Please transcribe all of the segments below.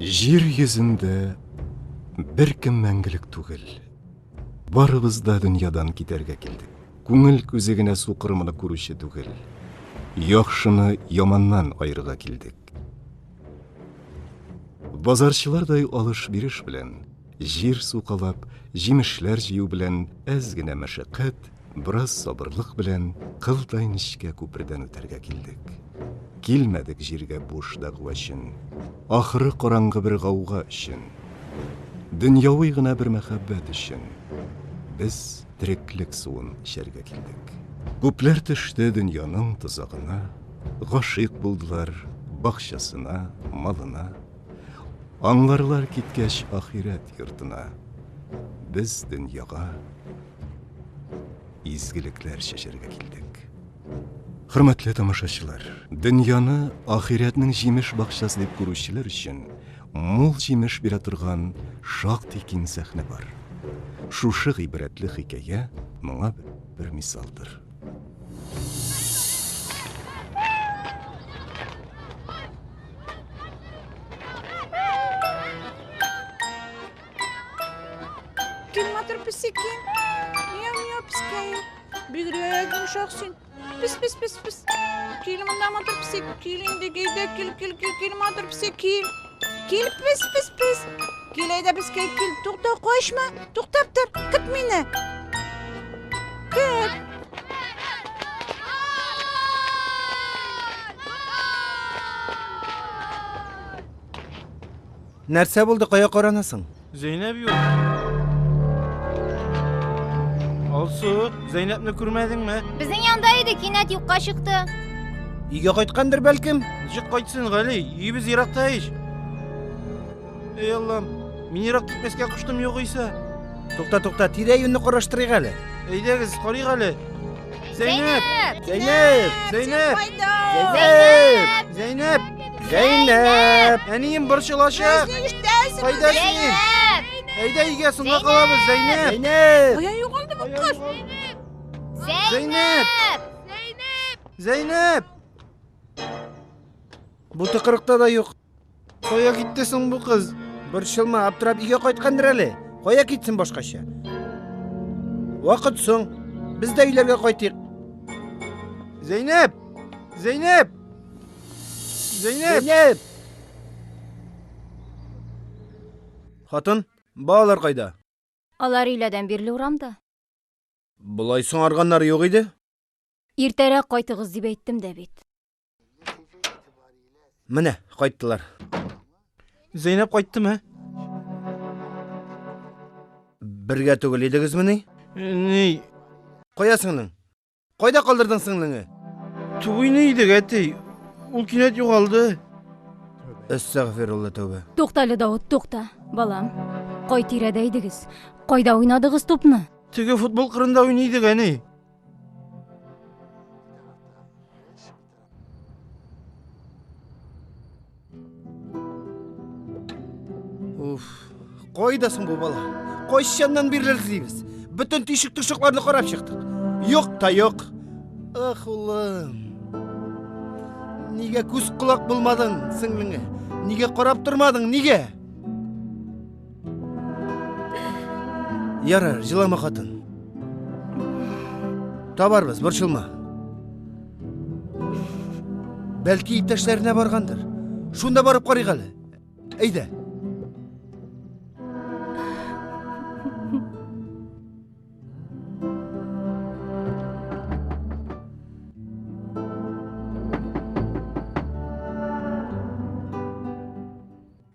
Җир йөзендә беркем мәңгелек түгел. Барыбыз да дөньядан китәргә килдек. Күңел күзе генә сукыр моны күрүче түгел. Яхшыны яманнан аерырга килдек. Базарчылардай алыш-биреш белән, җир сукалап, җимешләр җыю белән әз генә мәшәкать, бераз сабырлык белән кылдай нечкә күпердән үтәргә килдек. Килмәдек җиргә буш дәгъва өчен, ахыры караңгы бер гауга өчен. Дөньяви гына бер мәхәббәт өчен. Без тереклек суын эчәргә килдек. Күпләр төште дөньяның тозагына, гашыйк булдылар бакчасына, малына. Аңларлар киткәч ахирәт йортына. Без дөньяга изгелекләр чәчәргә килдек. Хөрмәтле тамашачылар, дөньяны ахирәтнең җимеш бакчасы дип күрүчеләр өчен мул җимеш бирә торган шактый киң сәхнә бар. Шушы гыйбрәтле хикәя моңа бер мисалдыр. Кил, матур песи, кил. Мяу-мяу, пескәем. Бигрәк йомшак син. Пес, пес, пес, пес. Кил монда, матур песи. Кил инде, гейдә, кил, кил, кил, кил, матур песи, кил. Кил, пес, пес, пес. Кил, әйдә, пескәй, кил. Тукта, качма. Туктап тор. Көт мине. Көт. Нәрсә булды, кая каранасың? Зәйнәп юк. Алсу, Зәйнәпне күрмәдеңме? Безнең янда иде, кинәт юкка чыкты. Өйгә кайткандыр бәлкем? Ничек кайтсын, Гали? Өебез еракта ич. Эй Аллам, мин ерак китмәскә куштым югыйсә. Тукта, тукта, тирә-юньне караштырыйк әле. Әйдәгез, карыйк әле. Зәйнәп! Зәйнәп! Зәйнәп! Зәйнәп! Зәйнәп! Зәйнәп! Әнием борчылачак! Кайда син? Әйдә өйгә соңга калабыз, Зәйнәп! Зәйнәп! Кая югалды бу кыз? Зәйнәп! Зәйнәп! Бу тыкрыкта да юк. Кая китте соң бу кыз? Борчылма, аптырап өйгә кайткандыр әле. Кая китсен башкача? Вакыт соң. Без дә өйләргә кайтыйк. Зәйнәп! Зәйнәп! Зәйнәп! Зәйнәп! Хатын, балалар кайда? Алар өйләдән бирле урамда. Болай соңарганнар юк иде. Иртәрәк кайтыгыз дип әйттем дә бит. Менә, кайттылар. Зәйнәп кайттымы? Бергә түгел идегезмени? Ни? Кая сеңлең? Кайда калдырдың сеңлеңе? Туйны идек, әти. Ул кинәт югалды. Әстәгъфирулла тәүбә. Тукта әле, Давыт, тукта. Балам, кай тирәдә идегез? Кайда уйнадыгыз тупны? Теге футбол кырында уйный идек, әни. Уф, кайда соң бу бала? Кайчаннан бирле эзлибез? Бөтен тишек-тошыкларны карап чыктык. Юк та юк. Ах, улым. Нигә күз колак булмадың сеңлеңә? Нигә карап тормадың, нигә? Ярар, җылама хатын. Табарбыз, борчылма. Бәлки иптәшләренә баргандыр. Шунда барып карыйк әле. Әйдә.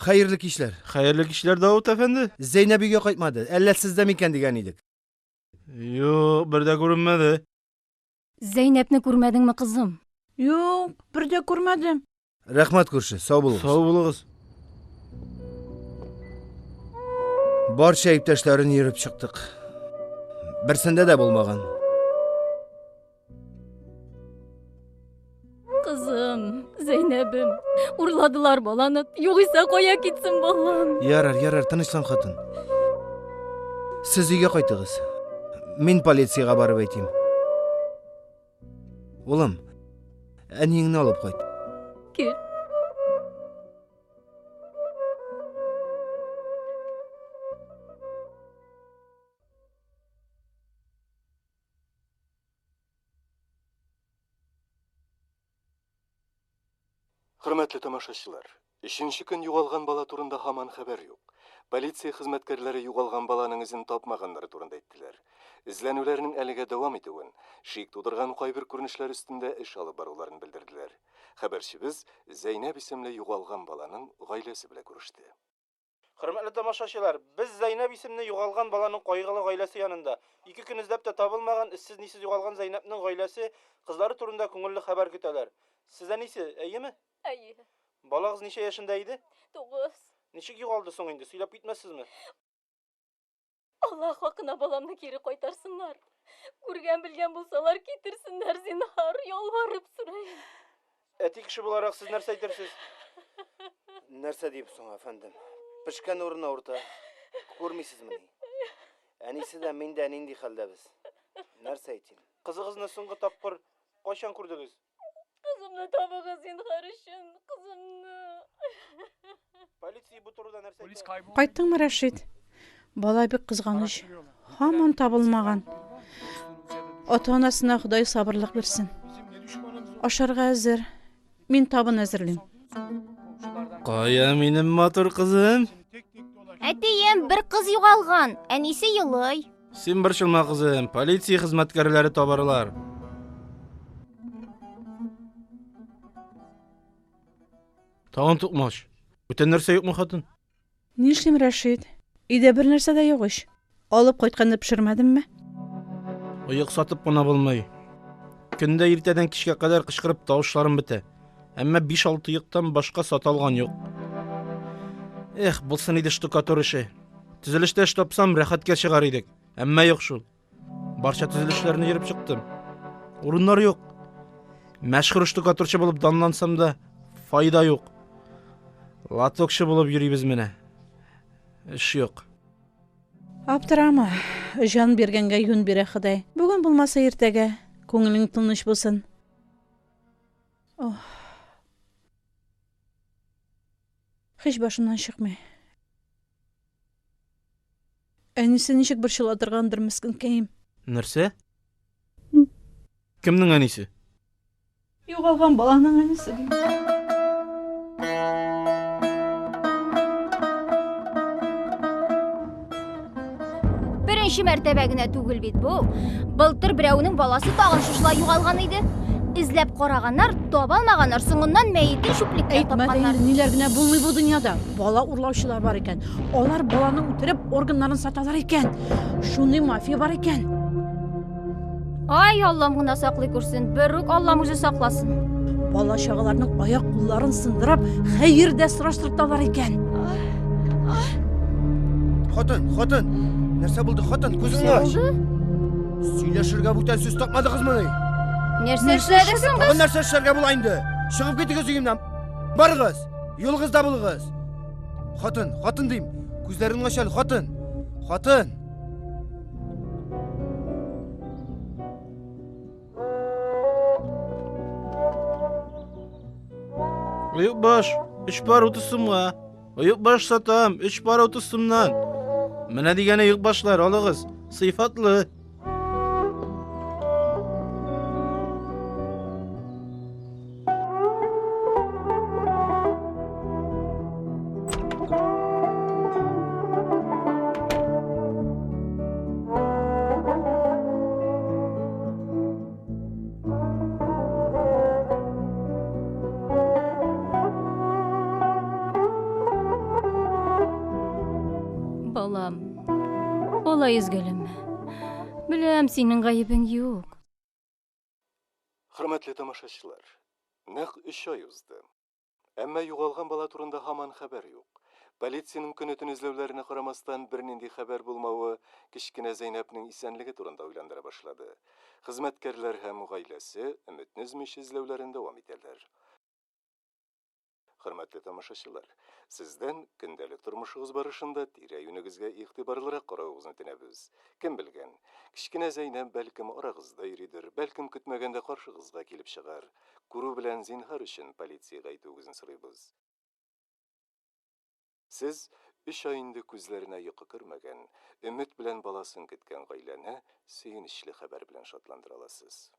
Хәерле кичләр. Хәерле кичләр, Давыт әфәнде. Зәйнәп өйгә кайтмады. Әллә сездә микән дигән идек. Юк, бер дә күренмәде. Зәйнәпне күрмәдеңме, кызым? Юк, бер дә күрмәдем. Рәхмәт, күрше, сау булыгыз. Сау булыгыз. Барча иптәшләрен йөреп чыктык. Берсендә дә булмаган. Кызым, Зәйнәбем, урладылар баланы. Югыйсә кая китсен балам? Ярар, ярар, тынычлан, хатын. Сез өйгә кайтыгыз. Мин полициягә барып әйтим. Улым, әниеңне алып кайт. Кил. Хөрмәтле тамашачылар, өченче көн югалган бала турында һаман хәбәр юк. Полиция хезмәткәрләре югалган баланың эзен тапмаганнары турында әйттеләр. Эзләнүләрнең әлегә дәвам итүен, шик тудырган кайбер күренешләр өстендә эш алып баруларын белдерделәр. Хәбәрчебез Зәйнәб исемле югалган баланың гаиләсе белән күреште. Хөрмәтле тамашачылар, без Зәйнәб исемле югалган баланың кайгылы гаиләсе янында. Ике көн эзләп тә табылмаган, эзсез-нисез югалган Зәйнәбнең гаиләсе кызлары турында күңелле хәбәр көтәләр. Сез әнисе, әйеме? Әйе. Балагыз ничә яшендә иде? Тугыз. Ничек югалды соң инде, сөйләп китмәссезме? Аллаһ хакына баламны кире кайтарсыннар. Күргән-белгән булсалар, китерсеннәр, зинһар, ялварып сорыйм. Әти кеше буларак сез нәрсә әйтерсез? Нәрсә дип соң, әфәндем? Пешкән урыны авырта. Күрмисезмени? Әнисе дә, мин дә нинди хәлдәбез. Нәрсә әйтим? Кызыгызны соңгы тапкыр кайчан күрдегез? Кызымны табыгыз, зинһар өчен, кызымны. Полиция бу турыда нәрсә әйтә? Кайттыңмы, Рәшит? Бала бик кызганыч. Һаман табылмаган. Ата-анасына Ходай сабырлык бирсен. Ашарга әзер. Мин табын әзерлим. Кая минем матур кызым? Әтием, бер кыз югалган. Әнисе елый. Син борчылма, кызым, полиция хезмәткәрләре табарлар. Тагын тукмач. Бүтән нәрсә юкмы, хатын? Нишлим, Рәшит? Өйдә бер нәрсә дә юк ич. Алып кайтканны пешермәдемме? Оек сатып кына булмый. Көндә иртәдән кичкә кадәр кычкырып тавышларым бетә. Әмма 5-6 оектан башка сата алган юк. Эх, булсын иде штукатур эше. Төзелештә эш тапсам, рәхәткә чыгар идек. Әмма юк шул. Барча төзелешләрне йөреп чыктым. Урыннар юк. Мәшһүр штукатурчы булып данлансам да, файда юк. Лотокчы булып йөрибез менә. Эш юк. Аптырама. Җан биргәнгә юн бирә Ходай. Бүген булмаса иртәгә. Күңелең тыныч булсын. Ох. Һич башымнан чыкмый. Әнисе ничек борчыла торгандыр, мескенкәем. Нәрсә? Кемнең әнисе? Югалган баланың әнисе дим. Беренче мәртәбә генә түгел бит бу. Былтыр берәүнең баласы тагын шушылай югалган иде. Эзләп караганнар, таба алмаганнар, соңыннан мәетен чүплектә Әйтмә дә тапканнар. инде, ниләр генә булмый бу дөньяда. Бала урлаучылар бар икән. Алар баланы үтереп, органнарын саталар икән. Шундый мафия бар икән. Ай, Аллам гына саклый күрсен, берүк Аллам үзе сакласын. Бала чагаларның аяк кулларын сындырып, хәер дә сораштырталар икән. Хатын, хатын! Нәрсә булды, хатын? Күзеңне ач! Сөйләшергә бүтән сүз тапмадыгызмыни? Нәрсә эшләдек соң Тагын без? нәрсә эшләргә була инде? Чыгып китегез өемнән. Барыгыз! Юлыгызда булыгыз. Хатын, хатын дим. Күзләреңне ач әле, хатын. Хатын! Оекбаш, өч пар 30 сумга. Оекбаш сатам, өч пар 30 сумнан. Менә дигән оекбашлар, алыгыз. Сыйфатлы. Балам, алай өзгәләнмә. Беләм, синең гаебең юк. Хөрмәтле тамашачылар, нәкъ өч ай узды. Әмма югалган бала турында һаман хәбәр юк. Полициянең көне-төн эзләүләренә карамастан, бернинди хәбәр булмавы кечкенә Зәйнәпнең исәнлеге турында уйландыра башлады. Хезмәткәрләр һәм гаиләсе өметне өзмичә эзләүләрен дәвам итәләр. Хөрмәтле тамашачылар, сездән көндәлек тормышыгыз барышында тирә-юнегезгә игътибарлырак каравыгызны үтенәбез. Кем белгән, кечкенә Зәйнәп бәлкем арагызда йөридер, бәлкем көтмәгәндә каршыгызга килеп чыгар. Күрү белән зинһар өчен полициягә әйтүегезне сорыйбыз. Сез өч ай инде күзләренә йокы кермәгән, өмет белән баласын көткән гаиләне сөенечле хәбәр белән шатландыра аласыз.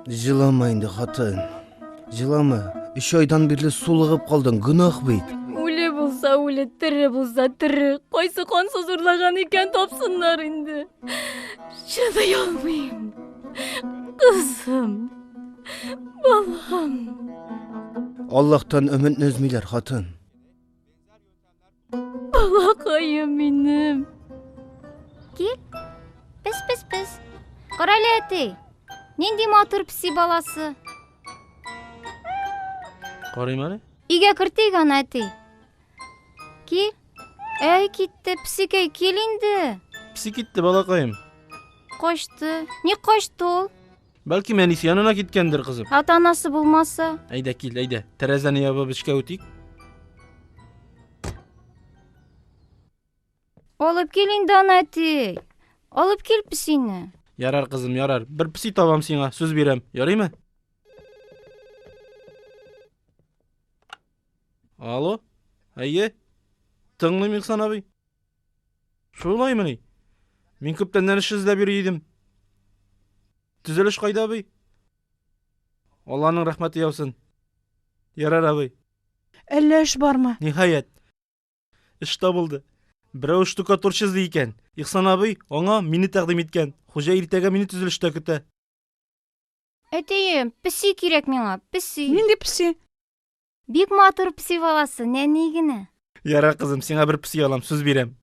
Җылама инде, хатын. Җылама. Өч айдан бирле сулыгып калдың, гөнаһ бит. Үле булса үле, тере булса тере. Кайсы кансыз урлаган икән, тапсыннар инде. Чыдый алмыйм. Кызым. Балам. Аллаһтан өметне өзмиләр, хатын. Балакаем минем. Кил. Пес, пес, пес. Карале, әти. Нинди матур песи баласы. Карыйм әле. Өйгә кертик аны, әти. Кил. Әй, китте, песикәй, кил инде. Песи китте, балакаем. Качты. Ник качты ул? Бәлки әнисе янына киткәндер, кызым. Ата-анасы булмаса? Әйдә кил, әйдә. Тәрәзәне ябып эчкә үтик. Алып кил инде аны, әти. Алып кил песине. Ярар, кызым, ярар. Бер песи табам сиңа, сүз бирәм. Ярыймы? Алло? Әйе? Тыңлыйм, Ихсан абый. Шулаймыни? Мин күптәннән эш эзләп йөри идем. Төзелеш кайда, абый? Алланың рәхмәте яусын. Ярар, абый. Әллә эш бармы? Ниһаять. Эш табылды. Берәү штукатурчы эзли икән. Ихсан абый аңа мине тәкъдим иткән. Хуҗа иртәгә мине төзелештә көтә. Әтием, песи кирәк миңа, песи. Нинди песи? Бик матур песи баласы, нәни генә. Ярар, кызым, сиңа бер песи алам, сүз бирәм.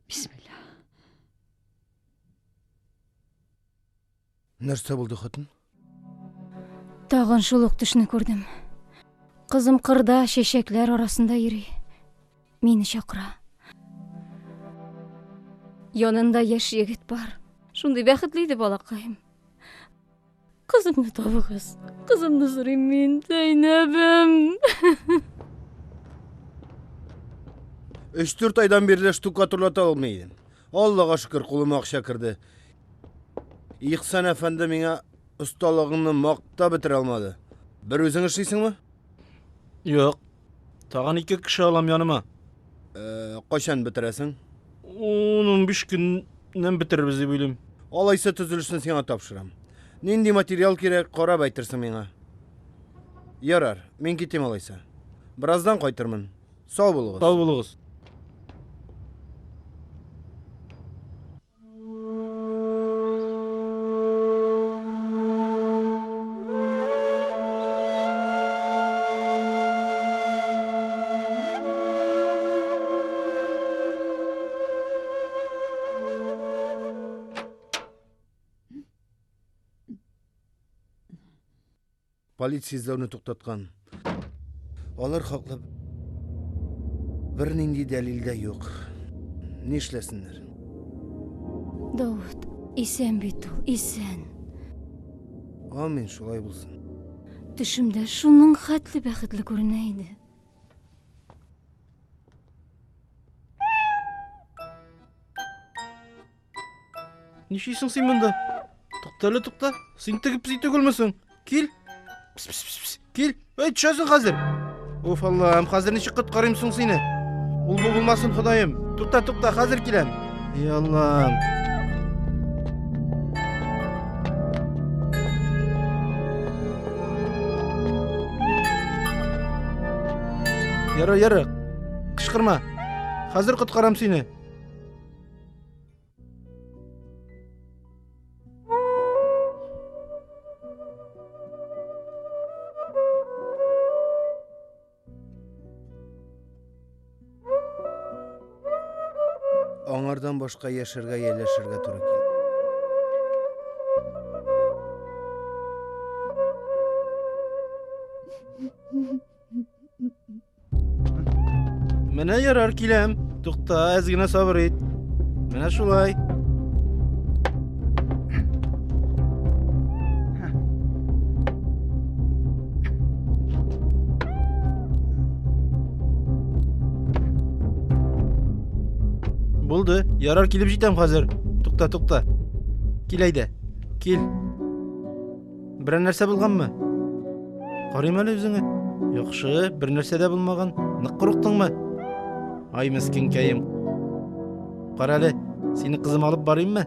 Бисмилла. Нәрсә булды, хатын? Тагын шул ук төшне күрдем. Кызым кырда чәчәкләр арасында йөри. Мине чакыра. Янында яшь егет бар. Шундый бәхетле иде балакаем. Кызымны табыгыз. Кызымны сорыйм мин, Зәйнәбем. Өч-дүрт айдан бирле штукатурлата алмый идем. Аллага шөкер, кулыма акча керде. Ихсан әфәнде миңа осталыгыңны мактап бетерә алмады. Бер үзең эшлисеңме? Юк. Тагын ике кеше алам яныма. Э, кайчан бетерәсең? 10-15 көннән бетерербез дип уйлыйм. Алайса төзелешне сиңа тапшырам. Нинди материал кирәк, карап әйтерсең миңа. Ярар, мин китим алайса. Бераздан кайтырмын. Сау булыгыз. Сау булыгыз. Полиция эзләүне туктаткан. Алар хаклы бернинди дәлил дә юк. Нишләсеннәр? Давыт, исән бит ул, исән. Амин, шулай булсын. Төшемдә шуның хәтле бәхетле күренә иде. Нишлисең син монда? Тукта әле, тукта. Син теге песи түгелме соң? Кил. Пс, пс, пс, пс. Кил. Эй, төшәсең хәзер. Уф, Аллаһым, хәзер ничек коткарыйм соң сине? Ул бу булмасын, Ходаем. Тукта, тукта, хәзер киләм. Эй, Аллаһым. Ярар, ярар. Кычкырма. Хәзер коткарам сине. Аңардан башка яшәргә, яләшергә туры килде. Менә ярар киләм. Тукта, әз генә сабыр ит. Менә шулай. Булды. Ярар килеп җитәм хәзер. Тукта, тукта. Кил әйдә. Кил. Берәр нәрсә булганмы? Карыйм әле үзеңә. Яхшы, бер нәрсә дә булмаган. Нык курыктыңмы? Ай, мескенкәем. Кара әле, сине кызым алып барыйммы?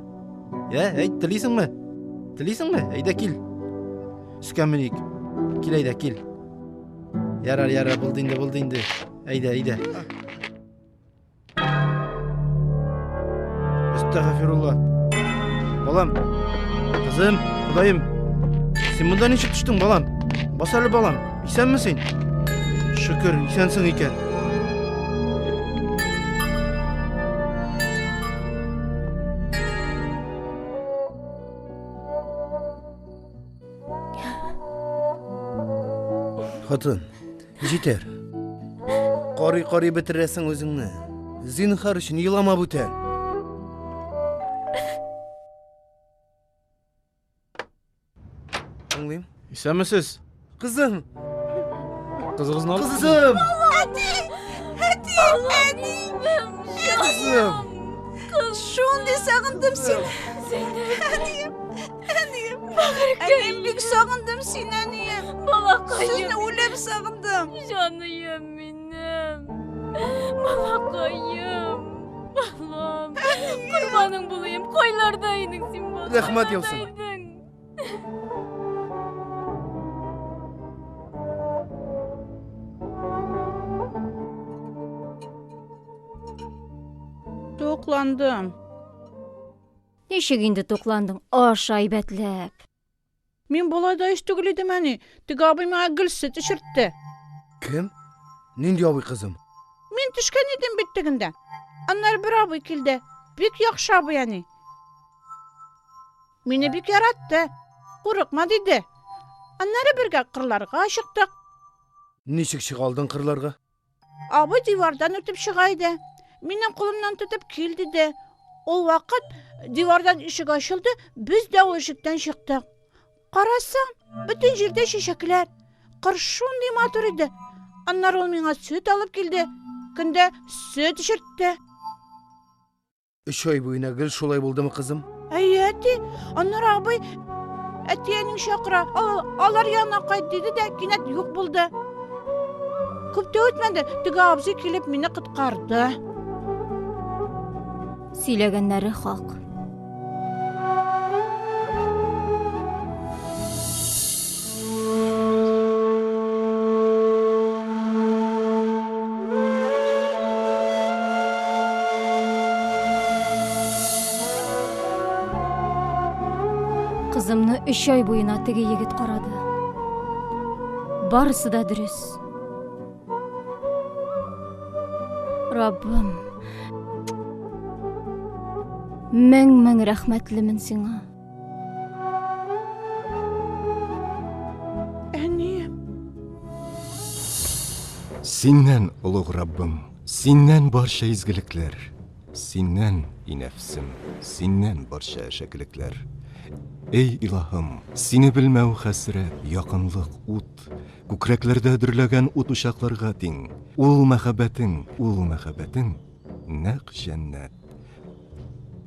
Ә, әйт, телисеңме? Телисеңме? Әйдә кил. Өскә меник. Кил әйдә, кил. Ярар, ярар, булды инде, булды инде. Әйдә, әйдә. Әстәгъфирулла. Балам. Кызым, Ходаем. Син монда ничек төштең, балам? Бас әле, балам. Исәнме син? Шөкер, исәнсең икән. Хатын, җитәр. Карый-карый бетерәсең үзеңне. Зинһар өчен елама бүтән. Тыңлыйм. Исәнмесез. Кызым! Кызыгызны алып Кызым! Әти! Әти! Әни! Кызым! Шундый сагындым сине. Әнием! Әнием! Әнием, бик сагындым сине, әнием. Балакаем. Сезне үлеп сагындым. Җаныем минем. Балакаем. Балам. Корбаның булыйм. Кайларда идең син, балам? Рәхмәт яусын. Идең? Тукландым. Ничек инде тукландың? Аш әйбәтләп. Мин болай да ич түгел идем, әни. Теге абый миңа гел сөт эчертте. Кем? Нинди абый кызым? Мин төшкән идем бит тегендә. Аннары бер абый килде. Бик яхшы абый, әни. Мине бик яратты. Курыкма, диде. Аннары бергә кырларга чыктык. Ничек чыга алдың кырларга? Абый дивардан үтеп чыга иде. Минем кулымнан тотып кил, диде. Ул вакыт дивардан ишек ачылды, без дә ул ишектән чыктык. Карасам, бөтен җирдә чәчәкләр. Кыр шундый матур иде. Аннары ул миңа сөт алып килде. Көндә сөт эчертте. Өч ай буена гел шулай булдымы, кызым? Әйе, әти. Аннары абый әти-әниң чакыра. Алар янына кайт диде дә, кинәт юк булды. Күп тә үтмәде, теге абзый килеп мине коткарды. Сөйләгәннәре хак. Кызымны өч ай буена теге егет карады. Барысы да дөрес. Раббым, мең-мең рәхмәтлемен сиңа. Әнием. Синнән, олуг Раббым, синнән барча изгелекләр, синнән, и нәфсем, синнән барча әшәкелекләр. Эй, илаһым, сине белмәү хәсрәт, якынлык, ут, күкрәкләрдә дөрләгән ут учакларга тиң. Ул мәхәббәтең, ул мәхәббәтең, нәкъ җәннәт.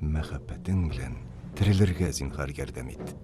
Мәхәббәтең белән терелергә зинһар ярдәм ит.